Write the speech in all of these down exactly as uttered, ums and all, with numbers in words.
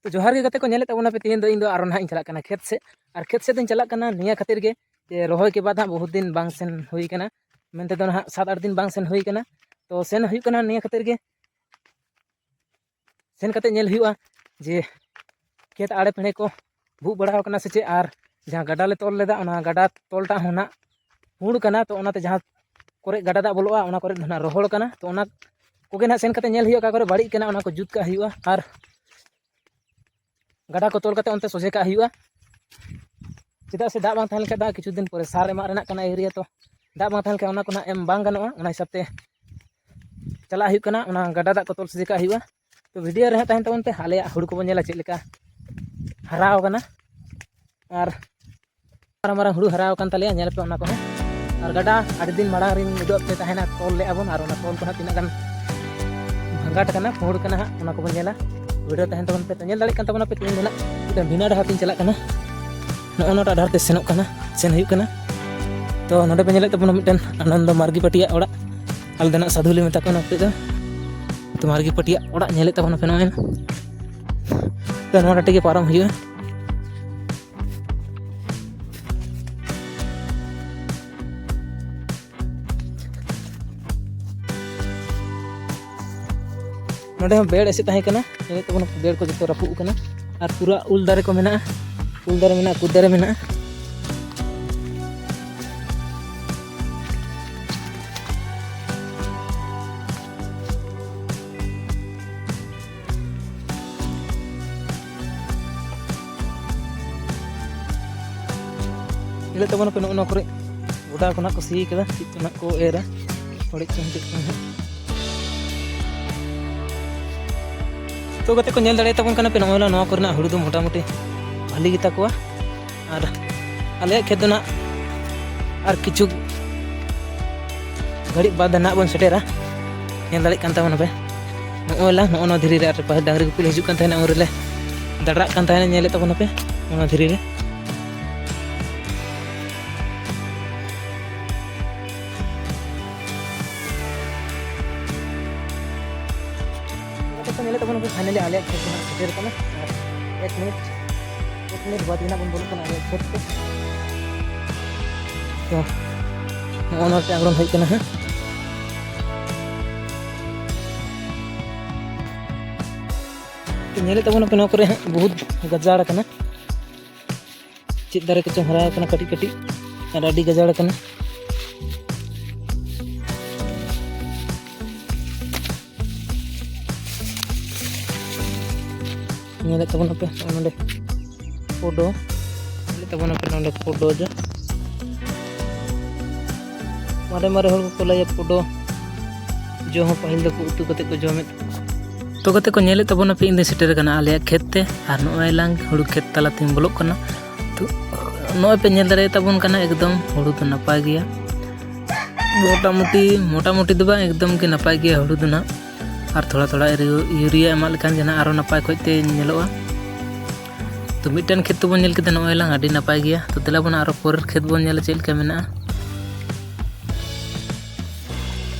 ᱛᱚ ᱡᱚᱦᱟᱨ ᱜᱮ ᱜᱟᱛᱮ ᱠᱚ, ᱧᱮᱞᱮᱫ ᱛᱟᱵᱚᱱᱟ ᱯᱮ, ᱛᱮᱦᱮᱧ ᱫᱚ ᱤᱧ ᱫᱚ ᱟᱨᱚ ᱱᱟᱦᱟᱜ ᱤᱧ ᱪᱟᱞᱟᱜ ᱠᱟᱱᱟ ᱠᱷᱮᱛ ᱥᱮᱫ᱾ ᱟᱨ ᱠᱷᱮᱛ ᱥᱮᱫ ᱫᱚᱧ ᱪᱟᱞᱟᱜ ᱠᱟᱱᱟ ᱱᱤᱭᱟᱹ ᱠᱷᱟᱹᱛᱤᱨ ᱜᱮ ᱡᱮ ᱨᱚᱦᱚᱭ ᱠᱮ ᱵᱟᱫ ᱦᱟᱸᱜ ᱵᱚᱦᱩᱛ ᱫᱤᱱ ᱵᱟᱝ ᱥᱮᱱ ᱦᱩᱭ ᱠᱟᱱᱟ, ᱢᱮᱱᱛᱮ ᱫᱚ ᱱᱟᱦᱟᱜ ᱥᱟᱛ ᱟᱴ ᱫᱤᱱ ᱵᱟᱝ ᱥᱮᱱ ᱦᱩᱭ ᱠᱟᱱᱟ᱾ ᱛᱚ ᱥᱮᱱ ᱦᱩᱭᱩᱜ ᱠᱟᱱᱟ ᱱᱤᱭᱟᱹ ᱠᱷᱟᱹᱛᱤᱨ ᱜᱮ, ᱥᱮᱱ ᱠᱟᱛᱮ ᱧᱮᱞ ᱦᱩᱭᱩᱜᱼᱟ ᱡᱮ ᱠᱷᱮᱛ ᱟᱲᱮ ᱯᱮᱲᱮ ᱠᱚ ᱵᱷᱩᱜ ᱵᱟᱲᱟ ᱟᱠᱟᱱᱟ ᱥᱮ ᱪᱮᱫ᱾ ᱟᱨ ᱡᱟᱦᱟᱸ ᱜᱟᱰᱟ ᱞᱮ ᱛᱚᱞ ᱞᱮᱫᱟ, ᱚᱱᱟ ᱜᱟᱰᱟ ᱛᱚᱞᱴᱟᱜ ᱦᱚᱸ ᱱᱟᱜ ᱯᱩᱸᱲ ᱠᱟᱱᱟ, ᱛᱚ ᱚᱱᱟᱛᱮ ᱡᱟᱦᱟᱸ ᱠᱚᱨᱮ ᱜᱟᱰᱟ ᱫᱟᱜ ᱵᱚᱞᱚᱜᱼᱟ, ᱚᱱᱟ ᱠᱚᱨᱮ ᱫᱚ ᱱᱟᱜ ᱨᱚᱦᱚᱲ ᱠᱟᱱᱟ᱾ ᱛᱚ ᱚᱱᱟ ᱠᱚᱜᱮ ᱱᱟᱜ ᱥᱮᱱ ᱠᱟᱛᱮ ᱧᱮᱞ ᱦᱩᱭᱩᱜᱼᱟ, ᱚᱠᱟ ᱠᱚᱨᱮ ᱵᱟᱹᱲᱤᱡ ᱠᱟᱱᱟ, ᱚᱱᱟ ᱠᱚ ᱡᱩᱛ ᱠᱟᱜ ᱦᱩᱭᱩᱜᱼᱟ᱾ ᱟᱨ ᱜᱟᱰᱟ ᱠᱚ ᱛᱚᱞ ᱠᱟᱛᱮ ᱚᱱᱛᱮ ᱥᱚᱡᱷᱮ ᱠᱟᱜ ᱦᱩᱭᱩᱜᱼᱟ᱾ ᱪᱮᱫᱟᱜ ᱥᱮ ᱫᱟᱜ ᱵᱟᱝ ᱛᱟᱦᱮᱸ ᱞᱮᱱᱠᱷᱟᱱ ᱫᱚ ᱠᱤᱪᱷᱩ ᱫᱤᱱ ᱯᱚᱨᱮ ᱥᱟᱨ ᱮᱢᱟᱜ ᱨᱮᱱᱟᱜ ᱠᱟᱱᱟ ᱤᱭᱩᱨᱤᱭᱟ, ᱛᱚ ᱫᱟᱜ ᱵᱟᱝ ᱛᱟᱦᱮᱸ ᱞᱮᱱᱠᱷᱟᱱ ᱚᱱᱟ ᱠᱚ ᱱᱟᱜ ᱮᱢ ᱵᱟᱝ ᱜᱟᱱᱚᱜᱼᱟ᱾ ᱚᱱᱟ ᱦᱤᱥᱟᱹᱵ ᱛᱮ ᱪᱟᱞᱟᱜ ᱦᱩᱭᱩᱜ ᱠᱟᱱᱟ, ᱚᱱᱟ ᱜᱟᱰᱟ ᱫᱟᱜ ᱠᱚ ᱛᱚᱞ ᱥᱚᱡᱷᱮ ᱠᱟᱜ ᱦᱩᱭᱩᱜᱼᱟ᱾ ᱛᱚ ᱵᱷᱤᱰᱤᱭᱳ ᱨᱮ ᱦᱟᱸᱜ ᱛᱟᱦᱮᱱ ᱛᱟᱵᱚᱱ ᱯᱮ, ᱟᱞᱮᱭᱟᱜ ᱦᱩᱲᱩ ᱠᱚᱵᱚᱱ ᱧᱮᱞᱟ ᱪᱮᱫ ᱞᱮᱠᱟ ᱦᱟᱨᱟᱣ ᱠᱟᱱᱟ᱾ ᱟᱨ ᱢᱟᱨᱟᱝ ᱢᱟᱨᱟᱝ ᱦᱩᱲᱩ ᱦᱟᱨᱟᱣ ᱟᱠᱟᱱ ᱛᱟᱞᱮᱭᱟ, ᱧᱮᱞ ᱯᱮ ᱚᱱᱟ ᱠᱚᱦᱚᱸ᱾ ᱟᱨ ᱜᱟᱰᱟ ᱟᱹᱰᱤ ᱫᱤᱱ ᱢᱟᱲᱟᱝ ᱨᱤᱧ ᱩᱫᱩᱜ ᱟᱯᱮ ᱛᱟᱦᱮᱱᱟ, ᱛᱚᱞ ᱞᱮᱜᱼᱟ ᱵᱚᱱ, ᱟᱨ ᱚᱱᱟ ᱛᱚᱞ ᱠᱚ ᱦᱟᱸᱜ ᱛᱤᱱᱟᱹᱜ ᱜᱟᱱ ᱵᱷᱟᱸᱜᱟᱴ ᱠᱟᱱᱟ, ᱯᱩᱸᱲ ᱠᱟᱱᱟ ᱦᱟᱸᱜ, ᱚᱱᱟ ᱠᱚᱵᱚᱱ ᱧᱮᱞᱟ᱾ ᱵᱷᱤᱰᱤᱭᱳ ᱛᱟᱦᱮᱱ ᱛᱟᱵᱚᱱ ᱯᱮ, ᱛᱚ ᱧᱮᱞ ᱫᱟᱲᱮᱭᱟᱜ ᱠᱟᱱ ᱛᱟᱵᱚᱱᱟ ᱯᱮ, ᱛᱮᱦᱮᱧ ᱫᱚ ᱱᱟᱜ ᱢᱤᱫᱴᱟᱝ ᱵᱷᱤᱱᱟᱹ ᱰᱟᱦᱟᱨ ᱛᱤᱧ ᱪᱟᱞᱟᱜ ᱠᱟᱱᱟ, ᱱᱚᱜᱼᱚ ᱱᱚᱣᱟᱴᱟᱜ ᱰᱟᱦᱟᱨ ᱛᱮ ᱥᱮᱱᱚᱜ ᱠᱟᱱᱟ, ᱥᱮᱱ ᱦᱩᱭᱩᱜ ᱠᱟᱱᱟ᱾ ᱛᱚ ᱱᱚᱰᱮ ᱯᱮ ᱧᱮᱞᱮᱫ ᱛᱟᱵᱚᱱᱟ ᱢᱤᱫᱴᱮᱱ ᱟᱱᱚᱱᱫᱚ ᱢᱟᱨᱜᱤ ᱯᱟᱹᱴᱤᱭᱟᱜ ᱚᱲᱟᱜ, ᱟᱞᱮ ᱫᱚ ᱱᱟᱜ ᱥᱟᱹᱫᱷᱩ ᱞᱮ ᱢᱮᱛᱟ ᱠᱚᱣᱟ ᱱᱚᱛᱮ ᱫᱚ᱾ ᱛᱚ ᱢᱟᱨᱜᱤ ᱯᱟᱹᱴᱤᱭᱟᱜ ᱚᱲᱟᱜ ᱧᱮᱞᱮᱫ ᱛᱟᱵᱚᱱᱟ ᱯᱮ ᱱᱚᱜᱼᱚᱭ, ᱛᱚ ᱱᱚᱣᱟ ᱰᱟᱦᱟᱨ ᱛᱮᱜᱮ ᱯᱟᱨᱚᱢ ᱦᱩᱭᱩᱜᱼᱟ᱾ ᱱᱚᱰᱮ ᱦᱚᱸ ᱵᱮᱲ ᱮᱥᱮᱫ ᱛᱟᱦᱮᱸ ᱠᱟᱱᱟ, ᱧᱮᱞᱮᱫ ᱛᱟᱵᱚᱱᱟ ᱵᱮᱲ ᱠᱚ ᱡᱚᱛᱚ ᱨᱟᱹᱯᱩᱫ ᱠᱟᱱᱟ᱾ ᱟᱨ ᱯᱩᱨᱟᱹ ᱩᱞ ᱫᱟᱨᱮ ᱠᱚ ᱢᱮᱱᱟᱜᱼᱟ, ᱩᱞ ᱫᱟᱨᱮ ᱢᱮᱱᱟᱜᱼᱟ, ᱠᱩᱫ ᱫᱟᱨᱮ ᱢᱮᱱᱟᱜᱼᱟ᱾ ᱧᱮᱞᱮᱫ ᱛᱟᱵᱚᱱᱟ ᱯᱮ, ᱱᱚᱜᱼᱚ ᱱᱚᱣᱟ ᱠᱚᱨᱮ ᱜᱚᱰᱟ ᱠᱚ ᱱᱟᱜ ᱠᱚ ᱥᱤ ᱠᱟᱫᱟ, ᱪᱮᱫ ᱠᱚ ᱱᱟᱜ ᱠᱚ ᱮᱨᱟ, ᱦᱚᱲᱮᱡ ᱠᱚ ᱪᱮᱫ ᱠᱚ ᱱᱟᱜ᱾ ᱛᱚ ᱜᱟᱛᱮ ᱠᱚ, ᱧᱮᱞ ᱫᱟᱲᱮᱭᱟᱛᱟᱵᱚᱱ ᱠᱟᱱᱟ ᱯᱮ, ᱱᱚᱜᱼᱚᱭ ᱱᱚᱣᱟ ᱠᱚᱨᱮᱱᱟᱜ ᱦᱩᱲᱩ ᱫᱚ ᱢᱚᱴᱟᱢᱩᱴᱤ ᱵᱷᱟᱹᱞᱤ ᱜᱮᱛᱟ ᱠᱚᱣᱟ᱾ ᱟᱨ ᱟᱞᱮᱭᱟᱜ ᱠᱷᱮᱛ ᱫᱚ ᱱᱟᱜ ᱟᱨ ᱠᱤᱪᱷᱩ ᱜᱷᱟᱹᱲᱤᱡ ᱵᱟᱫᱽ ᱱᱟᱜ ᱵᱚᱱ ᱥᱮᱴᱮᱨᱟ᱾ ᱧᱮᱞ ᱫᱟᱲᱮᱭᱟᱜ ᱠᱟᱱ ᱛᱟᱵᱚᱱᱟ ᱯᱮ, ᱱᱚᱜᱼᱚᱭ ᱞᱟᱝ ᱱᱚᱜᱼᱚ ᱱᱚᱣᱟ ᱫᱷᱤᱨᱤ ᱨᱮ ᱟᱨ ᱯᱟᱹᱦᱤᱞ ᱰᱟᱝᱨᱤ ᱜᱩᱯᱤ ᱞᱮ ᱦᱤᱡᱩᱜ ᱠᱟᱱ ᱛᱟᱦᱮᱱᱟ, ᱩᱱ ᱨᱮᱞᱮ ᱫᱟᱰᱨᱟᱜ ᱠᱟᱱ ᱛᱟᱦᱮᱱᱟ᱾ ᱧᱮᱞᱮᱫ ᱛᱟᱵᱚᱱᱟ ᱯᱮ ᱱᱚᱣᱟ ᱫᱷᱤᱨᱤ ᱨᱮ᱾ ᱜᱟᱛᱮ ᱠᱚ, ᱧᱮᱞᱮᱫ ᱛᱟᱵᱚᱱᱟ ᱯᱮ, ᱯᱷᱟᱭᱱᱟᱞ ᱟᱞᱮᱭᱟᱜ ᱠᱷᱮᱛ ᱫᱚ ᱦᱟᱸᱜ ᱥᱮᱴᱮᱨ ᱠᱟᱱᱟ᱾ ᱟᱨ ᱮᱠ ᱢᱤᱱᱤᱴ, ᱮᱠ ᱢᱤᱱᱤᱴ ᱵᱟᱫᱽ ᱜᱮ ᱦᱟᱸᱜ ᱵᱚᱱ ᱵᱚᱞᱚᱜ ᱠᱟᱱᱟ ᱟᱞᱮᱭᱟᱜ ᱠᱷᱮᱛ ᱛᱮ᱾ ᱛᱚ, ᱱᱚᱜᱼᱚ ᱱᱚᱣᱟ ᱛᱮ ᱟᱬᱜᱚᱱ ᱦᱩᱭ ᱠᱟᱱᱟ ᱦᱟᱸᱜ᱾ ᱛᱚ, ᱧᱮᱞᱮᱫ ᱛᱟᱵᱚᱱᱟᱯᱮ, ᱱᱚᱣᱟ ᱠᱚᱨᱮ ᱦᱟᱸᱜ ᱵᱚᱦᱩᱛ ᱜᱟᱡᱟᱲ ᱠᱟᱱᱟ᱾ ᱪᱮᱫ ᱫᱟᱨᱮ ᱠᱚᱪᱚᱝ ᱦᱟᱨᱟ ᱟᱠᱟᱱᱟ ᱠᱟᱹᱴᱤᱡ ᱠᱟᱹᱴᱤᱡ, ᱟᱨ ᱟᱹᱰᱤ ᱜᱟᱡᱟᱲ ᱠᱟᱱᱟ᱾ ᱧᱮᱞᱮᱫ ᱛᱟᱵᱚᱱᱟᱯᱮ ᱱᱚᱜᱼᱚᱭ ᱱᱚᱰᱮ ᱯᱳᱰᱳ, ᱧᱮᱞᱮᱫ ᱛᱟᱵᱚᱱᱟᱯᱮ ᱱᱚᱰᱮ ᱯᱳᱰᱳ ᱡᱚ᱾ ᱢᱟᱨᱮ ᱢᱟᱨᱮ ᱦᱚᱲ ᱠᱚᱠᱚ ᱞᱟᱹᱭᱟ ᱯᱳᱰᱳ ᱡᱚ ᱦᱚᱸ ᱯᱟᱹᱦᱤᱞ ᱫᱚᱠᱚ ᱩᱛᱩ ᱠᱟᱛᱮ ᱠᱚ ᱡᱚᱢᱮᱫ᱾ ᱛᱚ ᱜᱟᱛᱮ ᱠᱚ, ᱧᱮᱞᱮᱫ ᱛᱟᱵᱚᱱᱟᱯᱮ, ᱤᱧ ᱫᱚᱧ ᱥᱮᱴᱮᱨ ᱟᱠᱟᱱᱟ ᱟᱞᱮᱭᱟᱜ ᱠᱷᱮᱛ ᱛᱮ, ᱟᱨ ᱱᱚᱜᱼᱚᱭ ᱞᱟᱝ ᱦᱩᱲᱩ ᱠᱷᱮᱛ ᱛᱟᱞᱟᱛᱤᱧ ᱵᱚᱞᱚᱜ ᱠᱟᱱᱟ᱾ ᱛᱚ ᱱᱚᱜᱼᱚᱭ ᱯᱮ ᱧᱮᱞ ᱫᱟᱲᱮᱭᱟᱜ ᱛᱟᱵᱚᱱ ᱠᱟᱱᱟ, ᱮᱠᱫᱚᱢ ᱦᱩᱲᱩ ᱫᱚ ᱱᱟᱯᱟᱭ ᱜᱮᱭᱟ, ᱢᱚᱴᱟᱢᱩᱴᱤ, ᱢᱚᱴᱟᱢᱩᱴᱤ ᱫᱚ ᱵᱟᱝ, ᱮᱠᱫᱚᱢ ᱜᱮ ᱱᱟᱯᱟᱭ ᱜᱮᱭᱟ ᱦᱩᱲᱩ ᱫᱚ ᱱᱟᱜ᱾ ᱟᱨ ᱛᱷᱚᱲᱟ ᱛᱷᱚᱲᱟ ᱤᱭᱩᱨᱤᱭᱟ ᱮᱢᱟᱜ ᱞᱮᱠᱷᱟᱱ ᱜᱮ ᱱᱟᱜ ᱟᱨᱚ ᱱᱟᱯᱟᱭ ᱠᱚᱡ ᱛᱮ ᱧᱮᱞᱚᱜᱼᱟ᱾ ᱛᱚ ᱢᱤᱫᱴᱮᱱ ᱠᱷᱮᱛ ᱛᱟᱵᱚᱱ ᱧᱮᱞ ᱠᱮᱫᱟ ᱱᱚᱜᱼᱚᱭ ᱞᱟᱝ, ᱟᱹᱰᱤ ᱱᱟᱯᱟᱭ ᱜᱮᱭᱟ᱾ ᱛᱚ ᱫᱮᱞᱟ ᱵᱚᱱ ᱟᱨᱚ ᱯᱚᱨᱮᱨ ᱠᱷᱮᱛ ᱵᱚᱱ ᱧᱮᱞᱟ ᱪᱮᱫ ᱞᱮᱠᱟ ᱢᱮᱱᱟᱜᱼᱟ᱾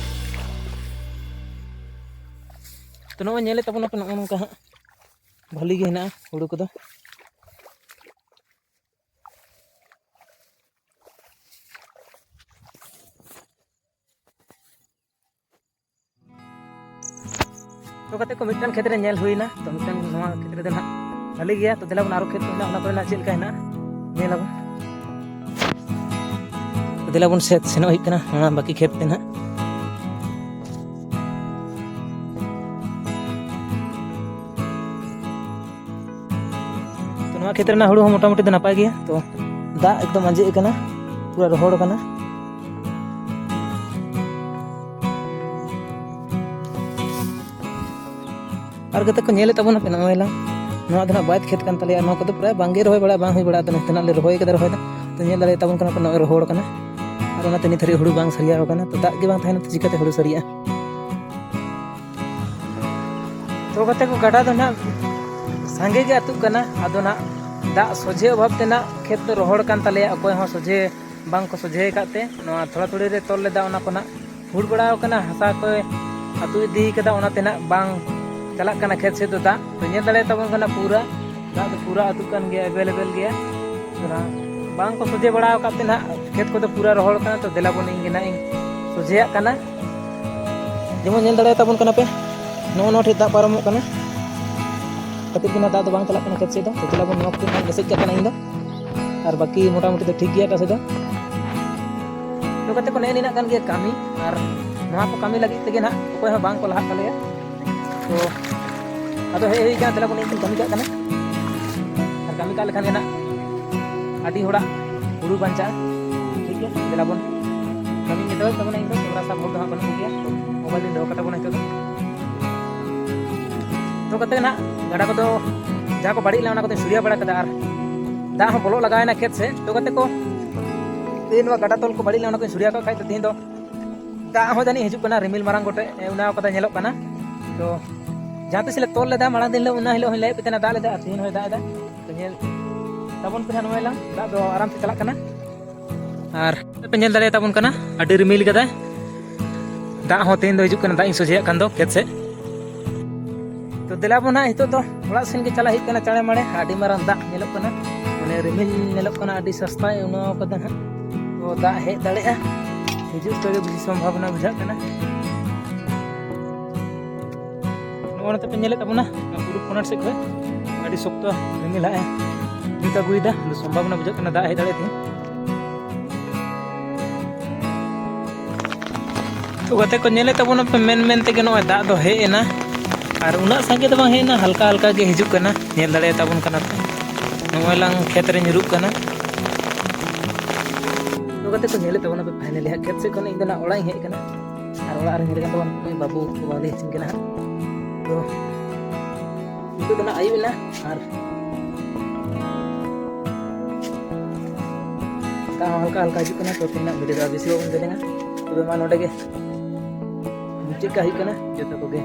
ᱛᱚ ᱱᱚᱜᱼᱚᱭ ᱧᱮᱞᱮᱫ ᱛᱟᱵᱚᱱᱟᱯᱮ, ᱱᱚᱜᱼᱚ ᱱᱚᱝᱠᱟ ᱦᱟᱸᱜ ᱵᱷᱟᱹᱞᱤ ᱜᱮ ᱦᱮᱱᱟᱜᱼᱟ ᱦᱩᱲᱩ ᱠᱚᱫᱚ᱾ ᱛᱚ ᱜᱟᱛᱮ ᱠᱚ, ᱢᱤᱫᱴᱟᱝ ᱠᱷᱮᱛ ᱨᱮ ᱧᱮᱞ ᱦᱩᱭᱱᱟ, ᱛᱚ ᱢᱤᱫᱴᱟᱝ ᱱᱚᱣᱟ ᱠᱷᱮᱛ ᱨᱮᱫᱚ ᱱᱟᱦᱟᱜ ᱵᱷᱟᱹᱞᱤ ᱜᱮᱭᱟ᱾ ᱛᱚ ᱫᱮᱞᱟ ᱵᱚᱱ ᱟᱨᱚ ᱠᱷᱮᱛ ᱠᱚ ᱦᱮᱱᱟᱜᱼᱟ, ᱚᱱᱟ ᱠᱚᱨᱮᱱᱟᱜ ᱪᱮᱫ ᱞᱮᱠᱟ ᱦᱮᱱᱟᱜᱼᱟ ᱧᱮᱞ ᱟᱵᱚᱱ᱾ ᱛᱚ ᱫᱮᱞᱟ ᱵᱚᱱ ᱥᱮ-, ᱥᱮᱱᱚᱜ ᱦᱩᱭᱩᱜ ᱠᱟᱱᱟ ᱚᱱᱟ ᱵᱟᱹᱠᱤ ᱠᱷᱮᱛ ᱛᱮ ᱱᱟᱦᱟᱜ᱾ ᱛᱚ ᱱᱚᱣᱟ ᱠᱷᱮᱛ ᱨᱮᱱᱟᱜ ᱦᱩᱲᱩ ᱦᱚᱸ ᱢᱚᱴᱟᱢᱩᱴᱤ ᱫᱚ ᱱᱟᱯᱟᱭ ᱜᱮᱭᱟ᱾ ᱛᱚ ᱫᱟᱜ ᱮᱠᱫᱚᱢ ᱟᱸᱡᱮᱫ ᱟᱠᱟᱱᱟ, ᱯᱩᱨᱟᱹ ᱨᱚᱦᱚᱲ ᱟᱠᱟᱱᱟ᱾ ᱟᱨ ᱜᱟᱛᱮ ᱠᱚ, ᱧᱮᱞᱮᱫ ᱛᱟᱵᱚᱱᱟ ᱯᱮ ᱱᱚᱜᱼᱚᱭ ᱞᱟᱝ, ᱱᱚᱣᱟ ᱫᱚ ᱱᱟᱜ ᱵᱟᱹᱫᱽ ᱠᱷᱮᱛ ᱠᱟᱱ ᱛᱟᱞᱮᱭᱟ᱾ ᱱᱚᱣᱟ ᱠᱚᱫᱚ ᱯᱨᱟᱭ ᱵᱟᱝᱜᱮ ᱨᱚᱦᱚᱭ ᱵᱟᱲᱟ, ᱵᱟᱝ ᱦᱩᱭ ᱵᱟᱲᱟ ᱟᱠᱟᱱᱟ᱾ ᱱᱟᱥᱮᱱᱟᱜ ᱞᱮ ᱨᱚᱦᱚᱭ ᱠᱟᱫᱟ ᱨᱚᱦᱚᱭ ᱫᱚ᱾ ᱛᱚ ᱧᱮᱞ ᱫᱟᱲᱮᱭᱟᱜ ᱛᱟᱵᱚᱱ ᱠᱟᱱᱟ ᱯᱮ, ᱱᱚᱜᱼᱚᱭ ᱨᱚᱦᱚᱲ ᱠᱟᱱᱟ᱾ ᱟᱨ ᱚᱱᱟᱛᱮ ᱱᱤᱛ ᱦᱟᱹᱨᱤᱡ ᱦᱩᱲᱩ ᱵᱟᱝ ᱥᱟᱹᱨᱤᱭᱟᱣ ᱟᱠᱟᱱᱟ᱾ ᱛᱚ ᱫᱟᱜ ᱜᱮ ᱵᱟᱝ ᱛᱟᱦᱮᱱᱟ ᱛᱚ ᱪᱤᱠᱟᱹᱛᱮ ᱦᱩᱲᱩ ᱥᱟᱹᱨᱤᱭᱟᱜᱼᱟ? ᱛᱚ ᱜᱟᱛᱮ ᱠᱚ, ᱜᱟᱰᱟ ᱫᱚ ᱱᱟᱜ ᱥᱟᱸᱜᱮ ᱜᱮ ᱟᱹᱛᱩᱜ ᱠᱟᱱᱟ᱾ ᱟᱫᱚ ᱱᱟᱜ ᱫᱟᱜ ᱥᱚᱡᱷᱮ ᱚᱵᱷᱟᱵ ᱛᱮ ᱱᱟᱜ ᱠᱷᱮᱛ ᱫᱚ ᱨᱚᱦᱚᱲ ᱠᱟᱱ ᱛᱟᱞᱮᱭᱟ᱾ ᱚᱠᱚᱭ ᱦᱚᱸ ᱥᱚᱡᱷᱮ ᱵᱟᱝ ᱠᱚ ᱥᱚᱡᱷᱮ ᱟᱠᱟᱫ ᱛᱮ, ᱱᱚᱣᱟ ᱛᱷᱚᱲᱟ ᱛᱷᱩᱲᱤ ᱨᱮ ᱛᱚᱞ ᱞᱮᱫᱟ, ᱚᱱᱟ ᱠᱚ ᱱᱟᱜ ᱯᱷᱩᱲ ᱵᱟᱲᱟᱣ ᱠᱟᱱᱟ, ᱦᱟᱥᱟ ᱠᱚᱭ ᱟᱹᱛᱩ ᱤᱫᱤ ᱠᱟᱫᱟ, ᱚᱱᱟᱛᱮ ᱱᱟᱜ ᱵᱟᱝ ᱪᱟᱞᱟᱜ ᱠᱟᱱᱟ ᱠᱷᱮᱛ ᱥᱮᱫ ᱫᱚ ᱫᱟᱜ᱾ ᱛᱚ, ᱧᱮᱞ ᱫᱟᱲᱮᱭᱟᱛᱟᱵᱚᱱ ᱠᱟᱱᱟ, ᱯᱩᱨᱟᱹ ᱫᱟᱜ ᱫᱚ ᱯᱩᱨᱟᱹ ᱟᱹᱛᱩᱜ ᱠᱟᱱ ᱜᱮᱭᱟ, ᱮᱵᱮᱞᱮᱵᱮᱞ ᱜᱮᱭᱟ᱾ ᱛᱚ, ᱱᱟᱦᱟᱜ ᱵᱟᱝ ᱠᱚ ᱥᱚᱡᱷᱮ ᱵᱟᱲᱟ ᱟᱠᱟᱫ ᱛᱮ ᱱᱟᱦᱟᱜ ᱠᱷᱮᱛ ᱠᱚᱫᱚ ᱯᱩᱨᱟᱹ ᱨᱚᱦᱚᱲ ᱠᱟᱱᱟ᱾ ᱛᱚ, ᱫᱮᱞᱟ ᱵᱚᱱ, ᱤᱧ ᱜᱮ ᱱᱟᱦᱟᱜ ᱤᱧ ᱥᱚᱡᱷᱮᱭᱟᱜ ᱠᱟᱱᱟ᱾ ᱡᱮᱢᱚᱱ ᱧᱮᱞ ᱫᱟᱲᱮᱭᱟᱛᱟᱵᱚᱱ ᱠᱟᱱᱟ ᱯᱮ, ᱱᱚᱜᱼᱚ ᱱᱚᱣᱟ ᱴᱷᱮᱱ ᱫᱟᱜ ᱯᱟᱨᱚᱢᱚᱜ ᱠᱟᱱᱟ᱾ ᱠᱟᱹᱴᱤᱡ ᱜᱮ ᱱᱟᱦᱟᱜ ᱫᱟᱜ ᱫᱚ ᱵᱟᱝ ᱪᱟᱞᱟᱜ ᱠᱟᱱᱟ ᱠᱷᱮᱛ ᱥᱮᱫ ᱫᱚ᱾ ᱛᱚ, ᱫᱮᱞᱟ ᱵᱚᱱ, ᱱᱚᱣᱟ ᱠᱚ ᱱᱟᱦᱟᱜ ᱮᱥᱮᱫ ᱠᱟᱜ ᱠᱟᱱᱟ ᱤᱧ ᱫᱚ᱾ ᱟᱨ ᱵᱟᱹᱠᱤ ᱢᱚᱴᱟᱢᱩᱴᱤ ᱫᱚ ᱴᱷᱤᱠ ᱜᱮᱭᱟ ᱮᱴᱟᱜ ᱥᱮᱫ ᱫᱚ᱾ ᱛᱚ, ᱜᱟᱛᱮ ᱠᱚ, ᱱᱮᱜᱼᱮ ᱱᱤᱱᱟᱹᱜ ᱜᱟᱱ ᱜᱮ ᱠᱟᱹᱢᱤ, ᱟᱨ ᱱᱚᱣᱟ ᱠᱚ ᱠᱟᱹᱢᱤ ᱞᱟᱹᱜᱤᱫ ᱛᱮᱜᱮ ᱱᱟᱦᱟᱜ ᱚᱠᱚᱭ ᱦᱚᱸ ᱵᱟᱝ ᱠᱚ ᱞᱟᱦᱟᱜ ᱛᱟᱞᱮᱭᱟ᱾ ᱛᱚ, ᱟᱫᱚ ᱦᱮᱡ ᱦᱩᱭ ᱠᱟᱱᱟ, ᱫᱮᱞᱟ ᱵᱚᱱ, ᱤᱧ ᱠᱟᱹᱢᱤ ᱠᱟᱜ ᱠᱟᱱᱟ᱾ ᱟᱨ ᱠᱟᱹᱢᱤ ᱠᱟᱜ ᱞᱮᱠᱷᱟᱱ ᱜᱮ ᱱᱟᱜ ᱟᱹᱰᱤ ᱦᱚᱲᱟᱜ ᱦᱩᱲᱩ ᱵᱟᱧᱪᱟᱜᱼᱟ᱾ ᱴᱷᱤᱠ ᱜᱮᱭᱟ, ᱫᱮᱞᱟ ᱵᱚᱱ ᱠᱟᱹᱢᱤ ᱮᱛᱚᱦᱚᱵ ᱛᱟᱵᱚᱱᱟ᱾ ᱤᱧ ᱫᱚ ᱠᱮᱢᱮᱨᱟ ᱥᱟᱵ ᱦᱚᱲ ᱫᱚ ᱦᱟᱸᱜ ᱵᱟᱹᱱᱩᱜ ᱠᱚᱜᱮᱭᱟ, ᱛᱚ ᱢᱳᱵᱟᱭᱤᱞ ᱞᱤᱧ ᱫᱚᱦᱚ ᱠᱟᱛᱟ ᱵᱚᱱᱟ ᱱᱤᱛᱚᱜ ᱫᱚ᱾ ᱛᱚ, ᱠᱟᱛᱮ ᱱᱟᱜ ᱜᱟᱰᱟ ᱠᱚᱫᱚ ᱡᱟᱦᱟᱸ ᱠᱚ ᱵᱟᱹᱲᱤᱡ ᱞᱮᱱᱟ, ᱚᱱᱟ ᱠᱚᱫᱚᱧ ᱥᱩᱨᱭᱟ ᱵᱟᱲᱟ ᱠᱟᱫᱟ᱾ ᱟᱨ ᱫᱟᱜ ᱦᱚᱸ ᱵᱚᱞᱚᱜ ᱞᱟᱜᱟᱣᱮᱱᱟ ᱠᱷᱮᱛ ᱥᱮᱫ᱾ ᱛᱚ, ᱜᱟᱛᱮ ᱠᱚ, ᱛᱮᱦᱮᱧ ᱱᱚᱣᱟ ᱜᱟᱰᱟ ᱛᱚᱞ ᱠᱚ ᱵᱟᱹᱲᱤᱡ ᱞᱮᱱᱟ, ᱚᱱᱟ ᱠᱚᱧ ᱥᱩᱨᱭᱟ ᱠᱟᱜ ᱠᱷᱟᱡ ᱫᱚ ᱛᱮᱦᱮᱧ ᱫᱚ ᱫᱟᱜ ᱦᱚᱸ ᱡᱟᱹᱱᱤᱡ ᱦᱤᱡᱩᱜ ᱠᱟᱱᱟ, ᱨᱤᱢᱤᱞ ᱢᱟᱨᱟᱝ ᱜᱚᱴᱮᱡ ᱮ ᱩᱱᱟᱣ ᱠᱟᱫᱟ, ᱧᱮᱞᱚᱜ ᱠᱟᱱᱟ᱾ ᱛᱚ, ᱡᱟᱦᱟᱸ ᱛᱤᱥ ᱞᱮ ᱛᱚᱞ ᱞᱮᱫᱟ ᱢᱟᱲᱟᱝ ᱫᱤᱱ ᱦᱤᱞᱳᱜ, ᱚᱱᱟ ᱦᱤᱞᱳᱜ ᱦᱚᱸᱧ ᱞᱟᱹᱭᱟᱫ ᱯᱮ ᱛᱟᱦᱮᱱᱟ ᱫᱟᱜ ᱞᱮᱫᱟ, ᱟᱨ ᱛᱮᱦᱮᱧ ᱦᱚᱸᱭ ᱫᱟᱜ ᱮᱫᱟ᱾ ᱛᱚ, ᱧᱮᱞ ᱛᱟᱵᱚᱱ ᱯᱮ ᱦᱟᱸᱜ ᱱᱚᱜᱼᱚᱭ ᱞᱟᱝ, ᱫᱟᱜ ᱫᱚ ᱟᱨᱟᱢ ᱛᱮ ᱪᱟᱞᱟᱜ ᱠᱟᱱᱟ᱾ ᱟᱨ ᱯᱮ ᱧᱮᱞ ᱫᱟᱲᱮᱭᱟᱛᱟᱵᱚᱱ ᱠᱟᱱᱟ, ᱟᱹᱰᱤ ᱨᱤᱢᱤᱞ ᱠᱟᱫᱟᱭ᱾ ᱫᱟᱜ ᱦᱚᱸ ᱛᱮᱦᱮᱧ ᱫᱚ ᱦᱤᱡᱩᱜ ᱠᱟᱱᱟ, ᱫᱟᱜ ᱤᱧ ᱥᱚᱡᱷᱮᱭᱟᱜ ᱠᱟᱱ ᱫᱚ ᱠᱷᱮᱛ ᱥᱮᱫ᱾ ᱛᱚ, ᱫᱮᱞᱟ ᱵᱚᱱ ᱦᱟᱸᱜ, ᱱᱤᱛᱚᱜ ᱫᱚ ᱚᱲᱟᱜ ᱥᱮᱱ ᱜᱮ ᱪᱟᱞᱟᱜ ᱦᱩᱭᱩᱜ ᱠᱟᱱᱟ ᱪᱟᱬᱮ ᱢᱟᱲᱮ᱾ ᱟᱹᱰᱤ ᱢᱟᱨᱟᱝ ᱫᱟᱜ ᱧᱮᱞᱚᱜ ᱠᱟᱱᱟ, ᱢᱟᱱᱮ ᱨᱤᱢᱤᱞ ᱧᱮᱞᱚᱜ ᱠᱟᱱᱟ, ᱟᱹᱰᱤ ᱥᱟᱥᱛᱟᱭ ᱩᱱᱟᱹᱣ ᱠᱟᱫᱟ ᱦᱟᱸᱜ᱾ ᱛᱚ, ᱫᱟᱜ ᱦᱮᱡ ᱫᱟᱲᱮᱭᱟᱜᱼᱟ, ᱦᱤᱡᱩᱜ ᱛᱮᱜᱮ ᱵᱮᱥᱤ ᱥᱚᱢᱵᱷᱟᱵᱚᱱᱟ ᱵᱩᱡᱷᱟᱹᱜ ᱠᱟᱱᱟ᱾ ᱱᱚᱜᱼᱚ ᱱᱚᱛᱮ ᱯᱮ ᱧᱮᱞᱮᱫ ᱛᱟᱵᱚᱱᱟ, ᱯᱩᱨᱩᱵ ᱠᱚᱱᱟᱨ ᱥᱮᱫ ᱠᱷᱚᱱ ᱟᱹᱰᱤ ᱥᱚᱠᱛᱚ ᱨᱤᱢᱤᱞ ᱦᱟᱸᱜ ᱮ ᱧᱩᱛ ᱟᱹᱜᱩᱭᱮᱫᱟ᱾ ᱟᱫᱚ ᱥᱚᱢᱵᱷᱟᱵᱚᱱᱟ ᱵᱩᱡᱷᱟᱹᱜ ᱠᱟᱱᱟ ᱫᱟᱜ ᱦᱮᱡ ᱫᱟᱲᱮᱭᱟᱜ ᱛᱮ᱾ ᱛᱚ, ᱜᱟᱛᱮ ᱠᱚ, ᱧᱮᱞᱮᱫ ᱛᱟᱵᱚᱱᱟ ᱯᱮ, ᱢᱮᱱ ᱢᱮᱱ ᱛᱮᱜᱮ ᱱᱚᱜᱼᱚᱭ ᱫᱟᱜ ᱫᱚ ᱦᱮᱡ ᱮᱱᱟ᱾ ᱟᱨ ᱩᱱᱟᱹᱜ ᱥᱟᱸᱜᱮ ᱫᱚ ᱵᱟᱝ ᱦᱮᱡ ᱮᱱᱟ, ᱦᱟᱞᱠᱟ ᱦᱟᱞᱠᱟ ᱜᱮ ᱦᱤᱡᱩᱜ ᱠᱟᱱᱟ, ᱧᱮᱞ ᱫᱟᱲᱮᱭᱟᱛᱟᱵᱚᱱ ᱠᱟᱱᱟ ᱯᱮ᱾ ᱱᱚᱜᱼᱚᱭ ᱞᱟᱝ ᱠᱷᱮᱛ ᱨᱮ ᱧᱩᱨᱩᱜ ᱠᱟᱱᱟ᱾ ᱛᱚ, ᱜᱟᱛᱮ ᱠᱚ, ᱧᱮᱞᱮᱫ ᱛᱟᱵᱚᱱᱟ ᱯᱮ, finally ᱦᱟᱸᱜ ᱠᱷᱮᱛ ᱥᱮᱫ ᱠᱷᱚᱱ ᱤᱧ ᱫᱚ ᱱᱟᱜ ᱚᱲᱟᱜ ᱤᱧ ᱦᱮᱡ ᱟᱠᱟᱱᱟ᱾ ᱟᱨ ᱚᱲᱟᱜ ᱨᱮ ᱧᱮᱞ ᱠᱟᱱ ᱛᱟᱵᱚᱱ ᱱᱩᱭ ᱵᱟᱹᱵᱩ ᱠᱚ, ᱵᱟᱹᱦᱩ ᱞᱮ ᱦᱮᱡ ᱠᱟᱱᱟ ᱦᱟᱸᱜ᱾ ᱛᱚ, ᱱᱤᱛᱚᱜ ᱫᱚ ᱱᱟᱜ ᱟᱹᱭᱩᱵ ᱮᱱᱟ, ᱟᱨ ᱫᱟᱜ ᱦᱚᱸ ᱦᱟᱞᱠᱟ ᱦᱟᱞᱠᱟ ᱦᱤᱡᱩᱜ ᱠᱟᱱᱟ᱾ ᱛᱚ, ᱛᱮᱦᱮᱧᱟᱜ video ᱫᱚ ᱟᱨ ᱵᱮᱥᱤ ᱵᱟᱵᱚᱱ ᱡᱮᱞᱮᱧᱟ᱾ ᱛᱚᱵᱮ ᱢᱟ ᱱᱚᱰᱮ ᱜᱮ ᱢᱩᱪᱟᱹᱫ ᱠᱟᱜ ᱦᱩᱭᱩᱜ ᱠᱟᱱᱟ᱾ ᱡᱚᱛᱚ ᱠᱚᱜᱮ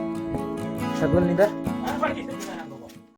ᱥᱟᱹᱜᱩᱱ ᱧᱤᱫᱟᱹ᱾